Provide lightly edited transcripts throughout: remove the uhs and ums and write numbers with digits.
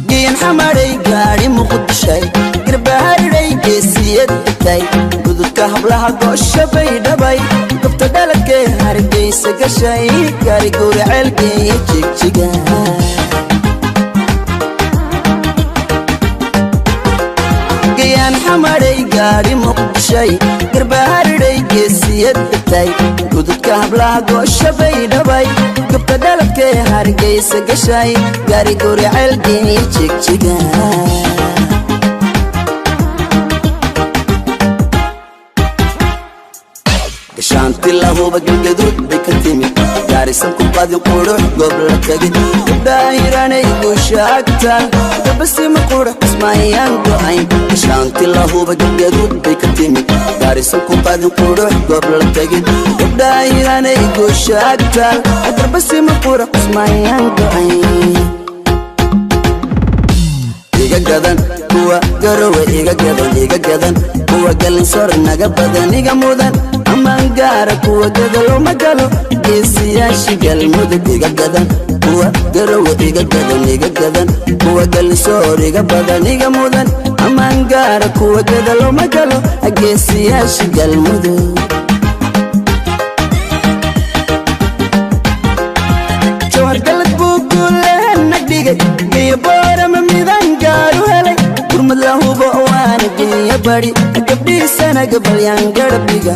Geyan xamaray gaadhi Muqdishay, garbaharidhay geesiyad degtay, gudubka hablaha goosha bay dhabay, gobta dhaladkee Hargeysa gashay, gaari guuri ceelgeeya Jigjiga. Gayaan xamaray gaadhi Muqdishay, garbaharidhay geesiyad degtay, gudubka hablaha goosha bay dhabay, gobta dhaladkee Hargeysa gashay, gaari guuri ceelgeeya Jigjiga. Gashaanti lahuba Galgaduud bay ka timid, gaarisan ku qadin qurux goob la tegin, gabdhahiranay guusha agtaan, gabasima qurux ismaayaan go'ayn. Gashaanti lahuba Galgaduud bay ka timid, gaarisan ku qadin qurux goob la tegin, gabdhahiranay guusha agtaan, gabasima qurux ismaayaan go'ayn. Iga gadan kuwa Garowe, iga gadan, iga gadan kuwa Galinsor, naga badan, iga mudan amaan gaara kuwa gadalo ma galo geesiyaasha Galmudug. Iga gadan kuwa Garowe, iga gadan, iga gadan kuwa Galinsoor, iga badan, iga mudan amaan gaara kuwa gadalo ma galo geesiyaasha Galmudug. Jawhar galad buu guulehana dhigay, geeyo Boorama midaan gaaru helay, gurmad la hubo waana geeya bari, gabdhiisana gabalyaan garabdhiga.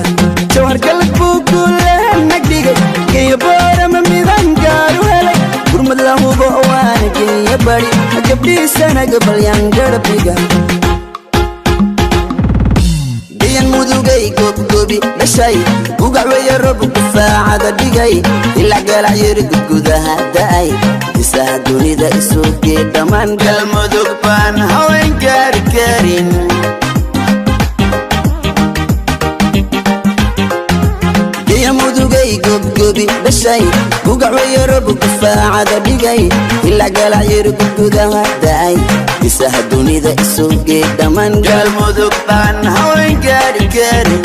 Jawhar galad buu guulehana dhigay, geeyo Boorama midaan gaaru helay, gurmad la hubo waana geeya bari, gabdhiisana gabalyaan garabdhiga. Gayan Mudugay goobgoobi dhashay, gugacweeye rob gufaacada dhigay, ilac galac yiri gudgudaha da'ay, bisaha dunida isugee dhammaan Galmudug baan haween gaari karin. Gayan Mudugay goobgoobi dhashay, gugacweeye rob gufaacada dhigay, ilac galac yiri gudgudaha da'ay, bisaha dunida isugee dhammaan Galmudug baan haween gaari karin.